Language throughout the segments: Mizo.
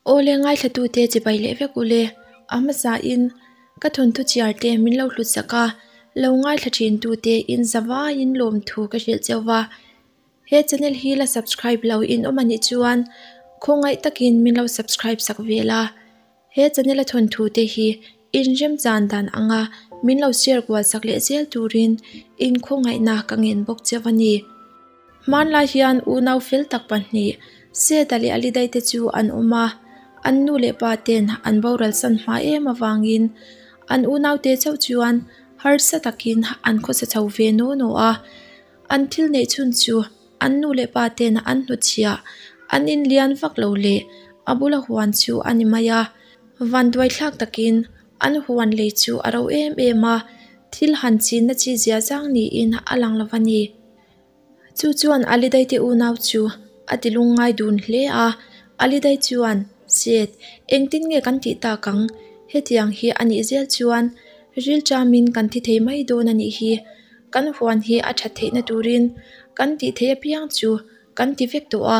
Awle ngaithlatute chibai leh vek ule, a hmasain ka thawnthu chhiarte min lo hlutsak a, lo ngaithla thintute in zavaiin lawmthu ka hrilh cheu va. He channel hi la subscribe lo in awm anih chuan khawngaih takin min lo subscribe sak ve la. He channel a thawnthu te hi in remchan dan anga min lo share kual sak leh zel turin in khawngaihna ka ngen bawk cheu a ni. Hmanlai hian unau fel tak pahnih Seta leh Alidai te chu an awm a, an nu leh pa ten an boral san hma em avangin an unaute chauh chuan harsa takin an khawsa chho ve naw naw a. An thil neih chhun chu an nu leh pa ten an hnutchhiah, an inlian vak lo leh a bula huan chu a ni mai a. Vanduai thlak takin an huan lei chu a ro em em a, thil han chinna chi zia zang niin a lang lo a ni. Chu chuan Alidai te unau chu a ti lungngai dun hle a, Alidai chuan, Seth, engtin nge kan tih tak ang? Hetiang hi a nih zel chuan rilṭamin kan thi thei mai dawn a nih hi. Kan huan hi a that theihna turin kan tih theih apiang chu kan ti vek tawh a,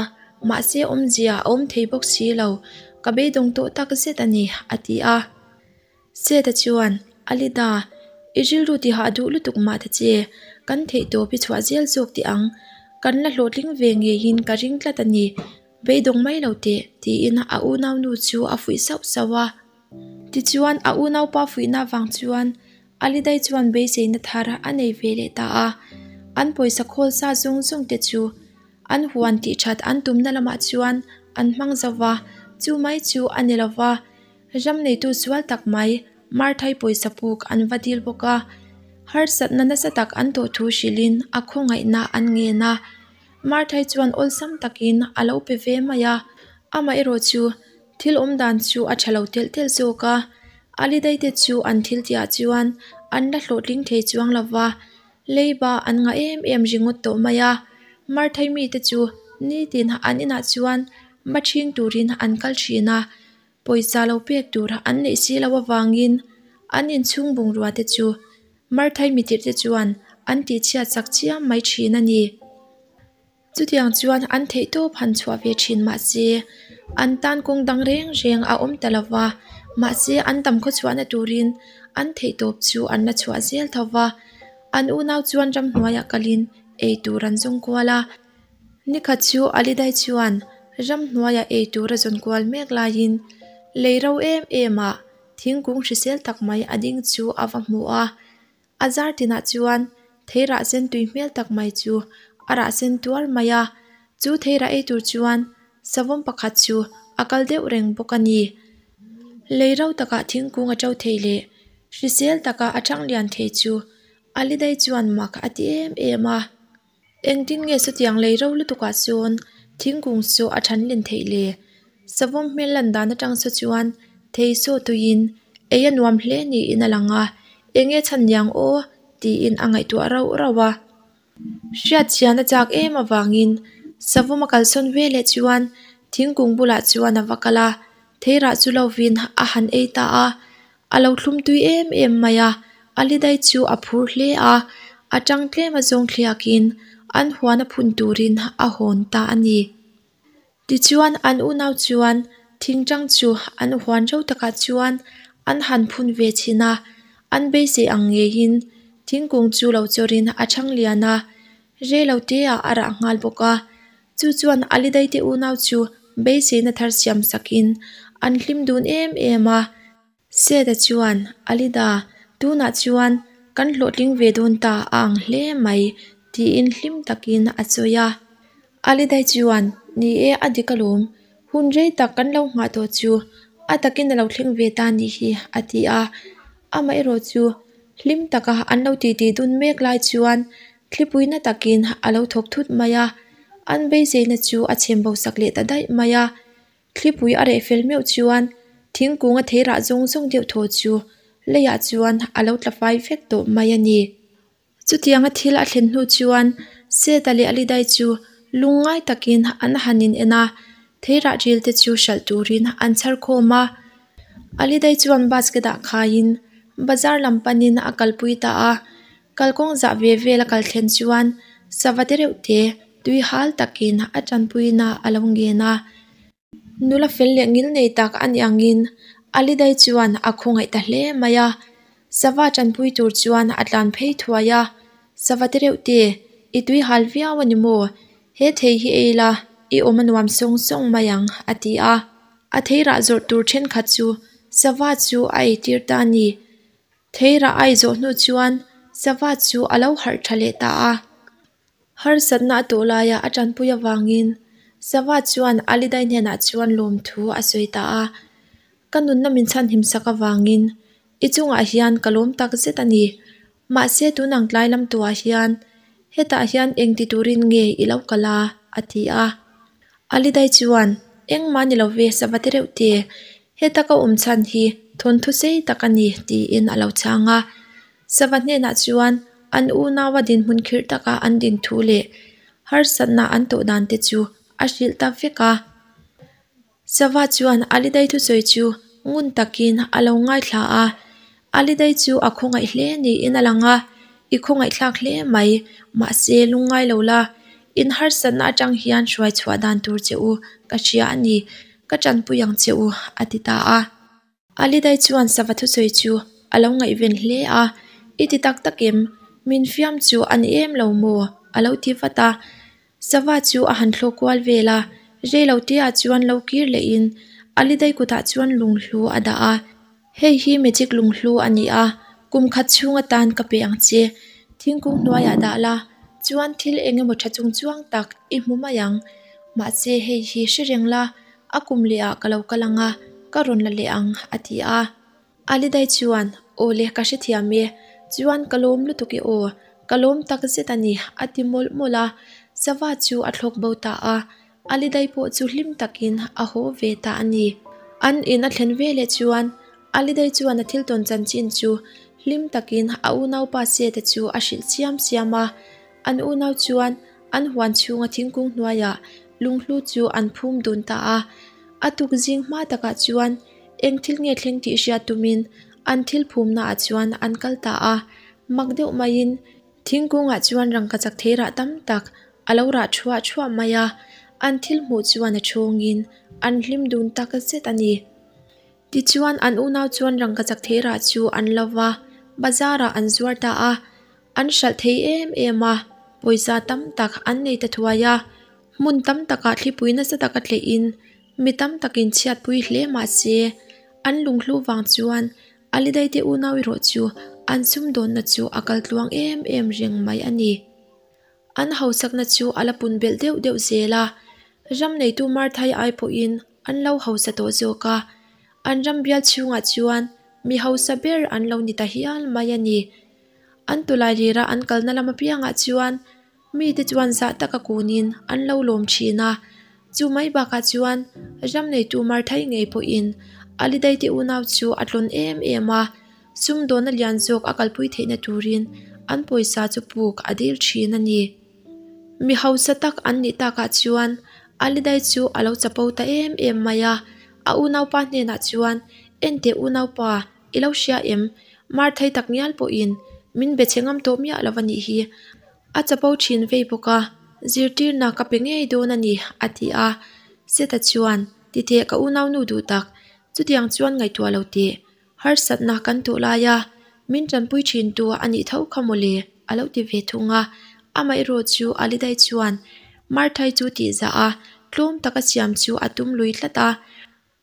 mahse awmzia a awm thei bawk si lo, ka beidawng tawh tak zet a ni, a ti a. Seta chuan, Alida, i rilru tihah duh lutuk mah ta che, kan theihtawp i chhuah zel zawk teh ang, kan la hlawhtling ve ngeiin ka ring tlat a ni, beidawng mai lo teh, tiin a unaunu chu a fuih sauh sauh a. Tichuan, a unaupa fuihna avang chuan Alidai chuan beiseina thar a nei ve leh ta a, an pawisa khawl sa zawng zawng te chu an huan tih that an tumna lamah chuan an hmang zo va, chu mai chu a ni lo va, ram neitu sual tak mai Marthai pawisa puk an va dil bawk a, harsatna nasa tak an tawh thu hrilhin a khawngaihna an ngen a, Marthai chuan awlsam takin a lo pe ve mai a, amaherawh chu Thil awm dan chu a tha lo telh telh zawk a, Alidai te chu an thil tihah chuan an la hlawhtling thei chuang lo va, leiba an ngah em em ringawt tawh mai a. Marthai mite chu nitin an inah chuan ma ṭhing turin an kal ṭhin a, pawisa lo pek tur an neih si loh avangin an inchhung bungrua te chu Marthai mitirh te chuan an tihchhiat chak chiam mai ṭhin a ni. Chutiang chuan an theihtawp han chhuah ve thin mahse, an tan kawng dang reng reng a awm ta lo va, mahse an tam khawchhuahna turin an theihtawp chu an la chhuah zel tho va. An unau chuan ramhnuaiah kalin ei tur an zawng kual a. Nikhat chu Alidai chuan ramhnuaiah ei tur a zawn kual mek laiin lei ro em em ah thingkung hrisel tak mai a ding chu a va hmu a. A zar tinah chuan theirah sen tui hmel tak mai chu a rah sen tuar mai a, chu theirah ei tur chuan savawm pakhat chu a kal deuh reng bawk a ni. Lei ro takah thingkung a to thei leh hrisel taka a thang lian thei chu Alidai chuan mak a ti em em a. Engtin nge chutiang lei ro lutukah chuan thingkung chu a than len theih le? Savawm hmel lan dan atang saw chuan thei saw tuiin ei a nuam hle niin a lang a, enge chhan niang aw tiin a ngaihtuah rauh rauh a. Hriat chian a chak em avangin savawm a kalsawn ve leh chuan thingkung bulah chuan a va kal a, theirah chu lovin a han ei ta a. A lo thlum tui em em mai a, Alidai chu a phur hle a, a tang tlem a zawng thliakin an huan a phun turin a hawn ta a ni. Tichuan an unau chuan thingtang chu an huan reuh takah chuan an han phun ve chhin a, an beisei ang ngeiin thingkung chu lo chawrin a chhang lian a, rei lo te ah a rah nghal bawk a. Chu chuan Alidai te unau chu beiseina thar siam sakin an hlim dun em em a. Seta chuan, Alida, tunah chuan kan hlawhtling ve dawn ta a ang hle mai, tiin hlim takin a sawi a. Alidai chuan, Ni e, a dik alawm. Hun rei tak kan lo nghah tawh chu a takin a lo thleng ve ta nih hi, a ti a. Amaherawh chu hlim taka an lo titi dun mek lai chuan Thlipuina takin a lo thawk thut mai a, an beiseina chu a chhem bo sak leh ta daih mai a. Thlipui a reh fel meuh chuan thingkung a theirah zawng zawng deuh thaw chu leiah chuan a lo tla fai vek tawh mai a ni. Chutianga thil a thlen hnu chuan Seta leh Alidai chu lungngai takin an han in en a, theirah ril te chu hralh turin an chhar khawm a. Alidai chuan basket ah khaiin bazar lam panin a kalpui ta a. Kalkawng zah ve vel a kal thlen chuan sava te reuh te tui hal takin a tanpuina a lo ngen a. Nula fel leh ngil nei tak a nih angin Alidai chuan a khawngaih ta hle mai a. Sava tanpui tur chuan a tlan phei thuai a, Sava te reuh te, i tui hal viau a ni maw? He thei hi ei la, i awm a nuam sawng sawng mai ang, a ti a. A thei rah zawrh tur thenkhat chu sava chu a eitir ta a ni. Thei rah a ei zawh hnu chuan sava chu a lo harh tha leh ta a. Harsatna a tawh laia a tanpui avangin sava chuan Alidai hnenah chuan lawmthu a sawi ta a. Ka nunna min chhanhim sak avangin i chungah hian ka lawm tak zet a ni. Mahse tunang tlai lam tuah hian hetah hian eng ti turin nge i lo kal a? a ti a. Alidai chuan, Engmah ni lo ve, sava te reuh te, heta ka awm chhan hi thawnthu sei tak a ni, tiin a lo chhang a. Sava hnenah chuan an unaua dinhmun khirh taka an din thu leh harsatna an tawh dan te chu a hrilh ta vek a. Sava chuan Alidai thusawi chu ngun takin a lo ngaithla a, Alidai chu a khawngaih hle niin a lang a, I khawngaihthlak hle mai, mahse lungngai lo la, in harsatna atang hian hruai chhuah dan tur che u ka hria a ni, ka tanpui ang che u, a ti ta a. Alidai chuan sava thusawi chu a lo ngaihven hle a, I ti tak tak em? Min fiam chu a ni em lo maw? a lo ti vat a. Sava chu a han thlawk kual vel a, rei lo te ah chuan lo kir leh in Alidai kutah chuan lunghlu a dah a. Hei hi magic lunghlu a ni a, kum khat chhung atan ka pe ang che. Thingkung hnuaiah dah la, chuan thil eng emaw tha chung chuang tak i hmu mai ang. Mahse hei hi hre reng la, a kum leh ah ka lo kal ang a, ka rawn la leh ang, a ti a. Alidai chuan, Aw le, ka hrethiam e, chuan ka lawm lutuk e aw, ka lawm tak zet a ni, a ti mawlh mawlh a. Sava chu a thlawk bo ta a, Alidai pawh chu hlim takin a haw ve ta a ni. An in a thlen ve leh chuan Alidai chuan a thil tawn chanchin chu hlim takin a unaupa Seta chu a hrilh chiam chiam a. An unau chuan an huan chhunga thingkung hnuaiah lunghlu chu an phum dun ta a. A tuk zing hma takah chuan eng thil nge thleng tih hriat tumin an thil phumnaah chuan an kal ta a. Mak deuh maiin thingkungah chuan rangkachak thei rah tam tak a lo rah thuah thuah mai a. An thil hmuh chuan a chhungin an hlim dun tak zet a ni. Tichuan an unau chuan rangkachak thei rah chu an lo va, bazar ah an zuar ta a. An hralh thei em em a, pawisa tam tak an nei ta thuai a. Hmun tam takah thlipui nasa taka tlehin mi tam takin chhiatpui hle mah se, an lunghlu vang chuan Alidaite unau erawh chu an sumdawnna chu a kal tluang em em reng mai a ni. An hausakna chu a la pun belh deuh deuh zel a, ram neitu Marthai ai pawhin an lo hausa tawh zawk a, an ram bial chhungah chuan mi hausa ber an lo ni ta hial mai a ni. An tawlai lira an kalna lam apiangah chuan mite chuan zah taka kunin an lo lawm thin a, chu mai bakah chuan ram neitu Marthai ngei pawhin Alidaite unau chu a tlawn em em a, sumdawna lian zawk a kalpui theihna turin an pawisa chu puk a dil thin a ni. Mi hausa tak an nih takah chuan Alidai chu a lo chapo ta em em mai a, a unaupa hnenah chuan, Enteh unaupa, I lo hria em? Marthai tak ngial pawhin min be chhe ngam tawh miah lo a nih hi. A chapo thin vei bawk a, zirtirna ka pe ngei dawn a ni, a ti a. Seta chuan, Titheh ka unaunu duh tak, chutiang chuan ngaihtuah lo teh. Harsatna kan tawh lai a, min tanpui thin tu a nih tho kha mawle, a lo ti ve thung a. Amaherawh chu Alidai chuan Marthai chu tihzah a, tlawm taka siam chu a tum lui tlat a.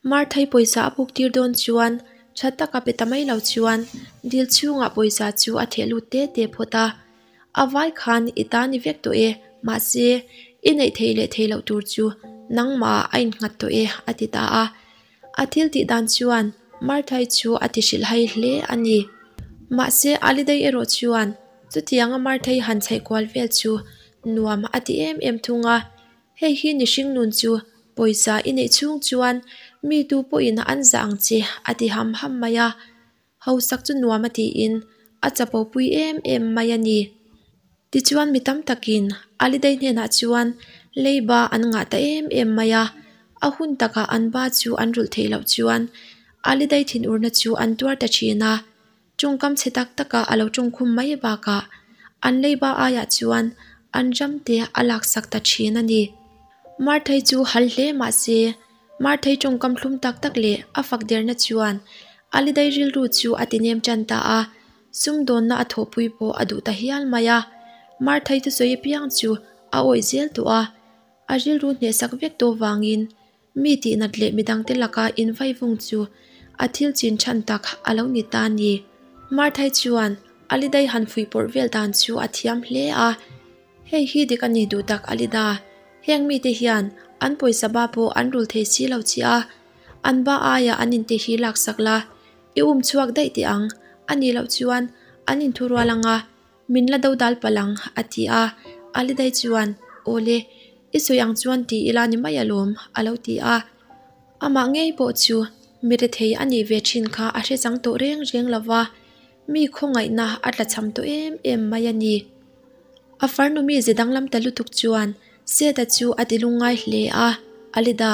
Marthai pawisa a puk tir dawn chuan tha taka pe ta mai lo chuan dil chhungah pawisa chu a theh lut te te phawt a. A vai khan i ta ni vek tawh e, mahse i neih theih leh theih loh tur chu nangmah a innghat tawh e a ti ta a. A thil tih dan chuan Marthai chu a ti hrilhhai hle a ni. Mahse Alidai erawh chuan chutianga Marthai han chhaih kual vel chu nuam a ti em em thung a. Hei hi ni hringnun chu pawisa i neih chhung chuan mi tu pawhin an zah ang che a ti ham ham mai a, hausak chu nuam a tiin a chapo pui em em mai a ni. Tichuan mi tam takin Alidai hnenah chuan leiba an ngah ta em em mai a, a hun takah an ba chu an rulh theih loh chuan Alidai thinurna chu an tuar ta thin a. Tawngkam chhe tak taka a lo tawngkhum mai bakah an leiba aiah chuan an ram te a laksak ta thin a ni. Marthai chu hal hle mah se, Marthei tawngkam thlum tak tak leh a fak derna chuan Alidai rilru chu a ti nem tan ta a, sumdawnna a thawhpui pawh a duh ta hial mai a. Marthei thusawi apiang chu a awih zel tawh a, a rilru hnehsak vek tawh vangin mi tihnat leh midangte laka invaivung chu a thil chin than tak a lo ni ta a ni. Marthei chuan Alidai han fuihpawrh vel dan chu a thiam hle a. Hei hi dik a ni duh tak Alida, heng mite hian an pawisa ba pawh an rul thei si lo che a, an ba aia an inte hi laksak la, i um chhuak daih teh ang, a nih loh chuan an inthurual anga min la do dal palh ang a ti a, Alidai chuan Aw le, i sawi ang chuan ti ila ni mai alawm a lo ti a. Amah ngei pawh chu mi rethei a nih ve thin kha a hre chang tawh reng reng lo va, mi khawngaihna a tlachham tawh em em mai a ni. A farnu mi ze danglam ta lutuk chuan Seta chu a ti lungngai hle a, Alida,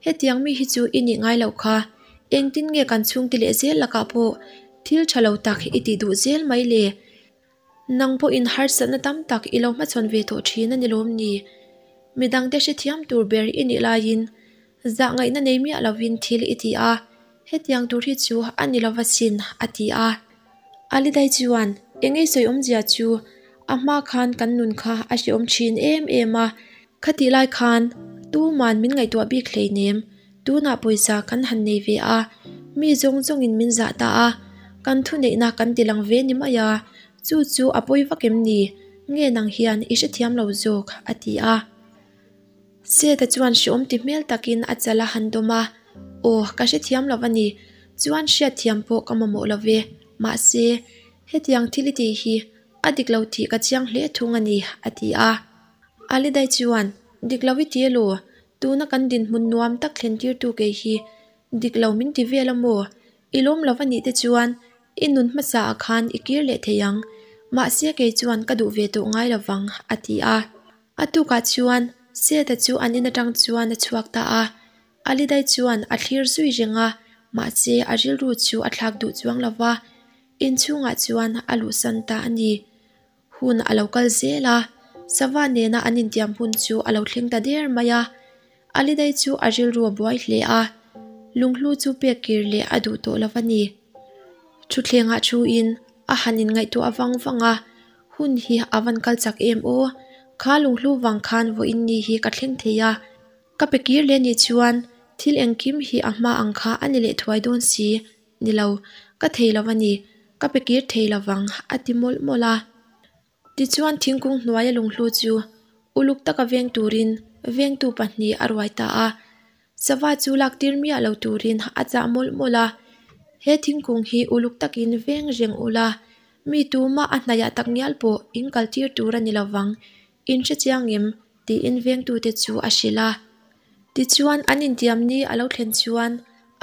hetiang mi hi chu i nih ngai loh kha, engtin nge kan chhungte leh zel lakah pawh thil tha lo tak i tih duh zel mai le? Nang pawhin harsatna tam tak i lo hmachhawn ve tawh thin a ni lawm ni? Midangte hrethiam tur ber i nih laiin Zahngaihna nei miah lovin thil i ti a, hetiang tur hi chu a ni lova sin, a ti a. Alidai chuan, Engei sawi awmzia chu a hma khan kan nun kha a hrehawm thin em em a, khatih lai khan tuman min ngaihtuah bik hleinem, tunah pawisa kan han nei ve a, mi zawng zawngin min zah ta a, kan thuneihna kan ti lang ve ni mai a, chu chu a pawi vak em ni, nge nang hian i hrethiam lo zawk, a ti a. Seta chuan hreawm ti hmel takin a chal a han dawm a, Aw, ka hrethiam lo a ni. Chuan hriatthiam pawh ka mamawh lo ve. Mahse, hetiang thil i tih hi a dik lo tih ka chiang hle thung a ni, a ti a. Alidai chuan, Dik lo i ti elaw? Tuna kan dinhmun nuam tak thlen tirtu kei hi dik lo min ti vel a maw? I lawm lo a nih te chuan I nun hmasa ah khan i kir leh thei ang. Mahse kei chuan ka duh ve tawh ngai lo vang, a ti a. A tukah chuan Seta chu an in atang chuan a chhuak ta a, Alidai chuan a thlir zui reng a, mahse a rilru chu a thlak duh chuang lo va, inchhungah chuan a luhsan ta a ni. Hun a lo kal zel a, sava nena an intiam hun chu a lo thleng ta der mai a, Alidai chu a rilru a buai hle a, lunghlu chu pek kir leh a duh tawh lo va ni. Thutthlengah thuin a han inngaihtuah vang vang a, Hun hi a van kal chak em aw? Kha lunghlu vang khan vawiin ni hi ka thleng thei a, ka pe kir leh nih chuan thil engkim hi a hma ang kha a ni leh thuai dawn si ni lo, ka thei lo a ni, ka pe kir thei lo vang a ti mawlh mawlh a. Tichuan thingkung hnuaia lunghlu chu uluk taka veng turin vengtu pahnih a ruai ta a, Sava chu lak tir miah lo turin a chah mawlh mawlh a, He thingkung hi uluk takin veng reng ula, mi tumah a hnaihah tak ngial pawh in kal tir tur a ni lovang, in hre chiang em? tiin vengtute chu a hrilh a. Tichuan an intiam ni a lo thlen chuan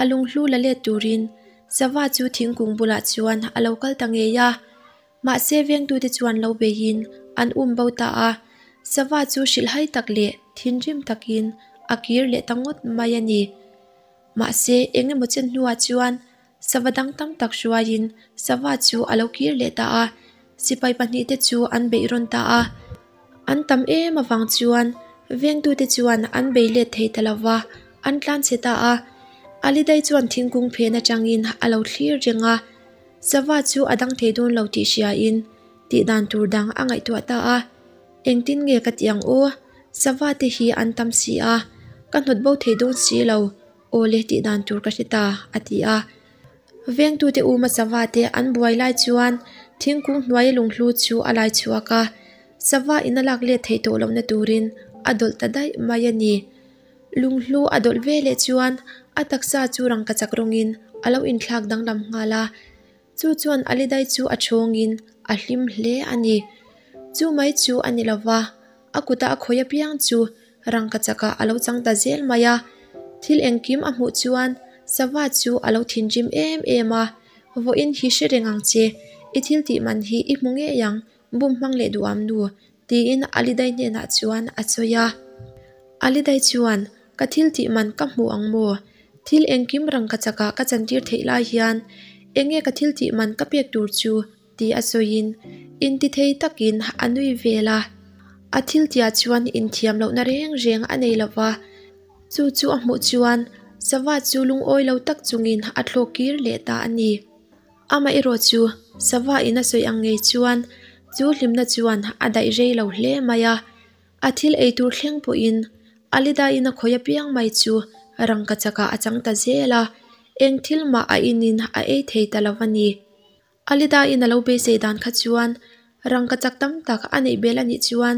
a lunghlu la let turin sava chu thingkung bulah chuan a lo kal ta ngei a. Mahse vengtute chuan lo beiin an um bo ta a, sava chu hrilhhai tak leh thinrim takin a kir leh ta ngawt mai a ni. Mahse eng emaw chen hnuah chuan sava dang tam tak hruaiin sava chu a lo kir leh ta a, sipai pahnihte chu an beih rawn ta a. An tam em avang chuan vengtute chuan an bei let thei ta lo va, an tlanchhe ta a. Alidai chuan thingkung phen atangin a lo thlir reng a. Sava chu a dang thei dawn lo tih hriain tih dan tur dang a ngaihtuah ta a, Engtin nge ka tih ang aw? Sava te hi an tam si a, ka hnawt bo thei dawn si lo, aw le tih dan tur ka hre ta, a ti a. Vengtute uma sava te an buai lai chuan thingkung hnuaia lunghlu chu a lai chhuak a, sava in a lak let theih tawh lohna turin a dawlh ta daih mai a ni. Lunghlu a dawlh ve leh chuan a taksa chu rangkachak rawngin a lo inthlak danglam nghal a, chu chuan Alidai chu a chhawngin a hlim hle a ni. Chu mai chu a ni lova, a kuta a khawi apiang chu rangkachakah a lo chang ta zel mai a. Thil engkim a hmuh chuan sava chu a lo thinrim em em a, Vawiin hi hre reng ang che, i thil tih man hi i hmu ngei ang, bum hmang leh duham nu, tiin Alidai hnenah chuan a sawi a. Alidai chuan, Ka thil tih man ka hmu ang maw? Thil engkim rangkachakah ka chantir theih lai hian enge ka thil tih man ka pek tur chu? ti a sawiin intithei takin a nui vel a. A thil tihah chuan inthiam lohna reng reng a nei lo va. Chu chu a hmuh chuan sava chu lungawi lo tak chungin a thlawk kir leh ta a ni. Amaherawh chu sava in a sawi ang ngei chuan chu hlimna chuan a daih rei lo hle mai a. A thil ei tur thleng pawhin Alida-in a khawih apiang mai chu rangkachakah a chang ta zel a, eng thil mah a inin a ei thei ta lo a ni. Alida-in a lo beisei dan kha chuan rangkachak tam tak a neih bel a nih chuan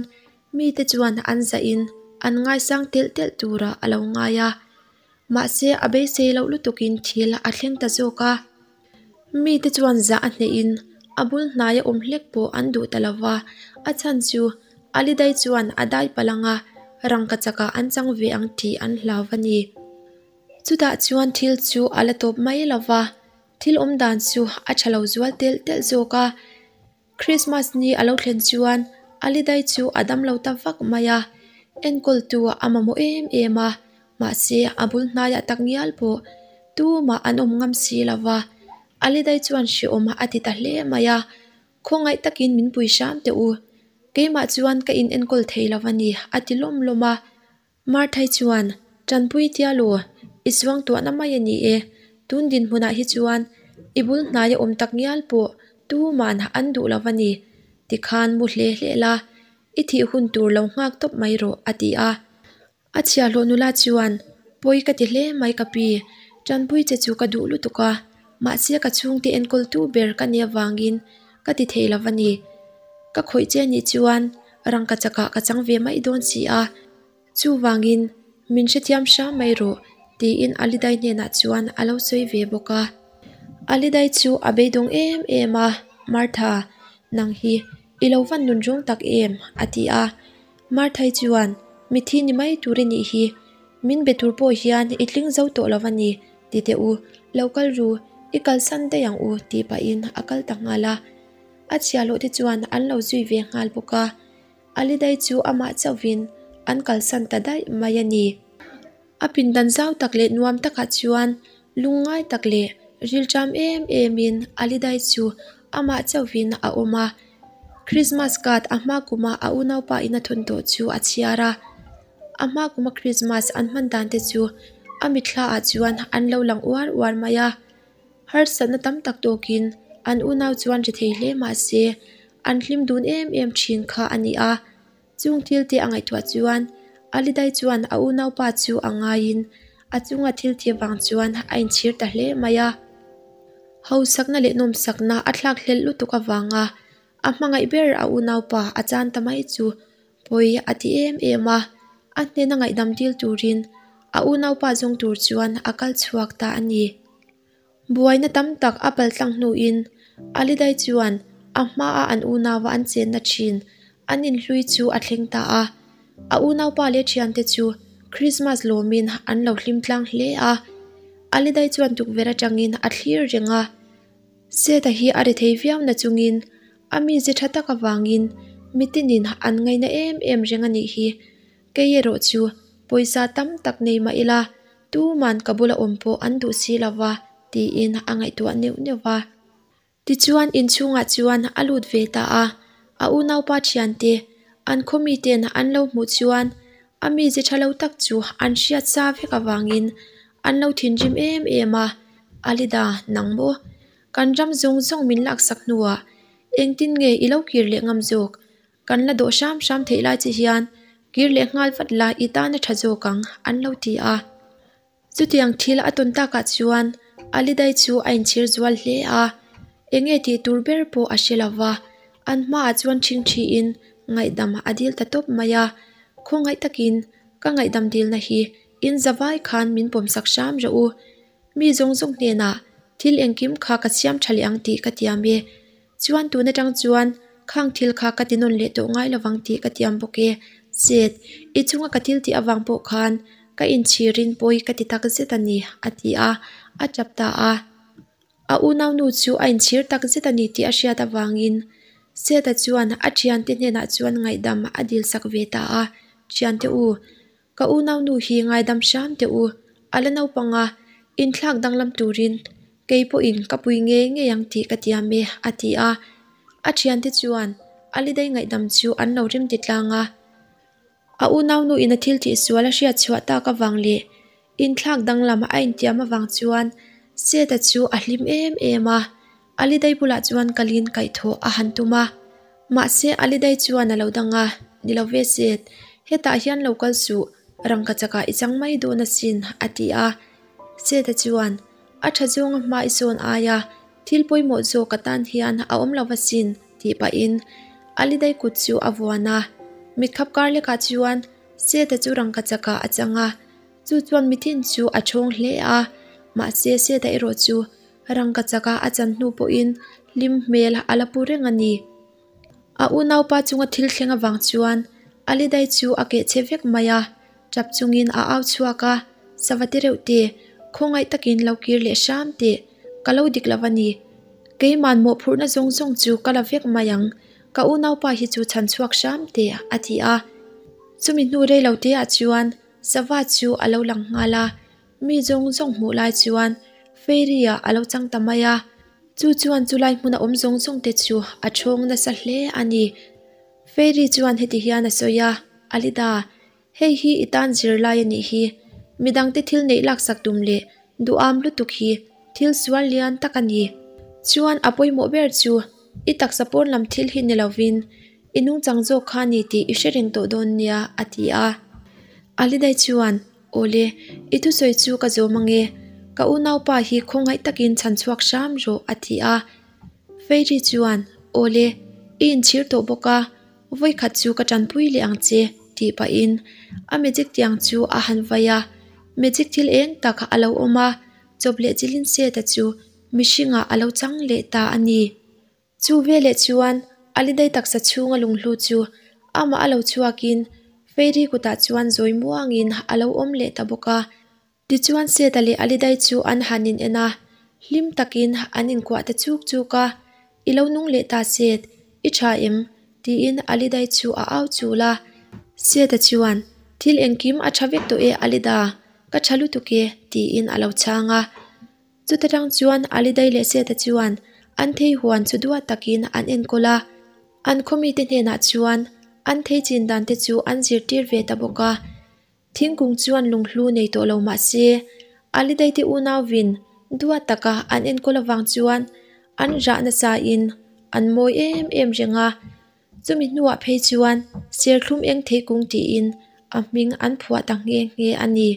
mite chuan an zahin an ngaisang telh telh turah a lo ngai a. Mahse a beisei loh lutukin thil a thleng ta zawk a. Mite chuan zah a hnehin a bul hnaia awm hlek pawh an duh ta lo va, a chhan chu Alidai chuan a dai palh anga rangkachakah an chang ve ang tih an hlau a ni. Chutah chuan thil chu a la tawp mai lo va, thil awm dan chu a tha lo zual telh telh zawk a. Christmas ni a lo thlen chuan Alidai chu a dam lo ta vak mai a, enkawltu a mamawh em em a, mahse a bul hnaiah tak ngial pawh tumah an awm ngam si lo va. Alidai chuan hreawm a ti ta hle mai a, Khawngaih takin min pui hram teh u, keimah chuan ka in enkawl thei lo a ni a ti lawm lawm a. Marthai chuan, Tanpui Tialu, i chuang tuahna mai a ni e. Tun dinhmunah hi chuan i bul hnaia awm tak ngial pawh tuman an duh lo a ni. Tikhan mu hle hle la, i thih hun tur lo nghak tawp mai rawh, a ti a. A chhiahhlawh nula chuan, Pawi ka ti hle mai ka pi, tanpui che chu ka duh lutuk a, mahse ka chhungte enkawltu ber ka nih avangin ka ti thei lo a ni. Ka khawih che nih chuan rangkachakah ka chang ve mai dawn si a, chuvangin min hrethiam hram mai rawh tiin Alidai hnenah chuan a lo sawi ve bawk a. Alidai chu a beidawng em em a, Martha, nang hi i lo van nun rawng tak em? a ti a. Marthai chuan, Mithi ni mai tur i nih hi, min be tur pawh hian i tling zo tawh lo a ni, ti teh u, lo kal ru, i kalsan daih ang u tih pahin a kal ta nghal a. A chhiahhlawh te chuan an lo zui ve nghal bawk a, Alidai chu amah chauhvin an kalsan ta daih mai a ni. A pindan zau tak leh nuam takah chuan lungngai tak leh rilṭam em emin Alidai chu amah chauhvin a awm a. Christmas card a hma kuma a unaupa in a thawn tawh chu a chhiar a. A hma kuma Christmas an hman dan te chu a mitthla ah chuan an lo lang uar uar mai a. Harsatna tam tak tawkin an unau chuan ri thei hle mah se an hlim dun em em thin kha a ni a. Chung thil te a ngaihtuah chuan Alidai chuan a unaupa chu a ngaiin a chunga thil thi vang chuan a inchhir ta hle mai a. Hausakna leh nawmsakna a thlak hlelh lutuk avanga a hmangaih ber a unaupa a chan ta mai chu pawi a ti em em a, a hnena ngaihdam dil turin a unaupa zawng tur chuan a kal chhuak ta a ni. Buaina tam tak a paltlang hnuin Alidai chuan a hmaa an unauva an chenna thin an inhlui chu a thleng ta a. A unaupa leh thiante chu Krismas lawmin an lo hlim tlang hle a. Alidai chuan tukverh atangin a thlir reng a. Seta hi a ri thei viau na chungin a mize tha tak avangin mitinin an ngaina em em reng a nih hi. Kei erawh chu pawisa tam tak nei mah ila Tuman ka bula awm pawh an duh si lo va, tiin a ngaihtuah neuh neuh va. Tichuan inchhungah chuan a lut ve ta a, a unaupa thiante, an khaw miten an lo hmuh chuan a mize tha lo tak chu an hriat sa vek avangin an lo thinrim em em a, Alida, nang maw? Kan ram zawng zawng min laksak hnuah engtin nge i lo kir leh ngam zawk? Kan la dawh hram hram theih lai che hian kir leh nghal vat la i tan a tha zawk ang, an lo ti a. Chutiang thil a tawn takah chuan Alidai chu a inchhir zual hle a, enge tih tur ber pawh a hre lo va, an hmaah chuan ṭhingṭhiin ngaihdam a dil ta tawp mai a, khawngaih takin ka ngaihdam dilna hi in zavai khan min pawmsak hram rawh u, mi zawng zawng hnenah thil engkim kha ka siam ṭha leh ang tih ka tiam e. Chuan tun atang chuan khang thil kha ka ti nawn leh tawh ngai lovang tih ka tiam bawk e. Zet, i chunga ka thil tih avang pawh khan ka inchhirin pawi ka ti tak zet a ni, a ti a, a tap ta a. A unaunu chu a inchhir tak zet a ni tih a hriat avangin Seta chuan a thiante hnenah chuan ngaihdam a dilsak ve ta a, Thiante u, Ka unaunu hi ngaidam hram teh u, a la naupang a, inthlak danglam turin kei pawhin ka pui ngei ngei ang tih ka tiam e, a ti a. A thiante chuan a lidei ngaihdam chu an lo rim ti tlang a. A unaunu in a thil tih sual a hriat chhuah tak avang leh inthlak danglam a intiam avang chuan Seth-a chu a hlim em em a, Alidai bulah chuan kalin kaihthawh a han tum a. Mahse Alidai chuan a lo dang a, Ni lo ve Seth, hetah hian lo kal suh, rangka chakah i chang mai dawn asin, a ti a. Seth-a chuan, A tha zawnga hma i sawn aia thil pawimawh zawk ka tan hian a awm lo asin, tih pahin Alidai kut chu a vuan a. Mitkhap kar lekah chuan Seth-a chu rangka chakah a chang a, chu chuan mithin chu a thawng hle a, mahse Seth-a erawh chu rangka chaka a chan hnu pawhin hlim hmel a la pu reng a ni. A unaupa chunga thil thleng avang chuan Alidai chu a keh chhe vek mai a, tap chungin a au chhuak a, Sava te reuh te, khawngaih takin lo kir leh hram teh, ka lo dik lo a ni. Keiman mawhphurhna zawng zawng chu ka la vek mai ang, ka unaupa hi chu chhan chhuak hram teh, a ti a. Chumi hnu rei lo teah chuan Sava chu a lo lang nghal a, Mi zawng zawng hmuh lai chuan Fairy-ah a lo chang ta mai a, chu chuan chulai hmuna awm zawng zawng te chu a thawng nasa hle a ni. Fairy chuan heti hian a sawi a, Alida, hei hi i tan zirlai a nih hi. Midangte thil neih laksak tum leh duham lutuk hi thil sual lian tak a ni. Chuan a pawimawh ber chu i taksa pawn lam thil hi ni lovin i nungchang zawk kha a ni tih i hre reng tawh dawn nia, a ti a. Alidai chuan, Awle, i thusawi chu ka zawm ange, ka unaupa hi khawngaih takin chhan chhuak hram rawh, a ti a. Fairy chuan, Awle, i inchhir tawh bawk a, vawikhat chu ka tanpui leh ang che, tih pahin a magic tiang chu a han vai a. Magic thil eng tak a lo awm a, chawp leh chilhin Seth-a chu mihringah a lo chang leh ta a ni. Chu veleh chuan Alidai taksa chhunga lunghlu chu amah a lo chhuakin Fairy kutah chuan zawi muangin a lo awm leh ta bawk a. Tichuan Seta leh Alidai chu an han in en a, hlim takin an inkuah ta chuk chuk a, I lo nung leh ta Set, i tha em? tiin Alidai chu a au chul a. Seta chuan, Thil engkim a tha vek tawh e Alida, ka tha lutuk e, tiin a lo chhang a. Chuta tang chuan Alidai leh Seta chuan an thei huan chu duat takin an enkawl a, an khawmite hnenah chuan an thei chin dan te chu an zirtir ve ta bawk a. Thingkung chuan lunghlu nei tawh lo mah se, Alidai te unauvin duat taka an enkawl avang chuan an rah nasain an mawi em em reng a. Chumi hnuah phei chuan Serthlum eng theikung tiin a hming an phuah ta nghe nghe a ni.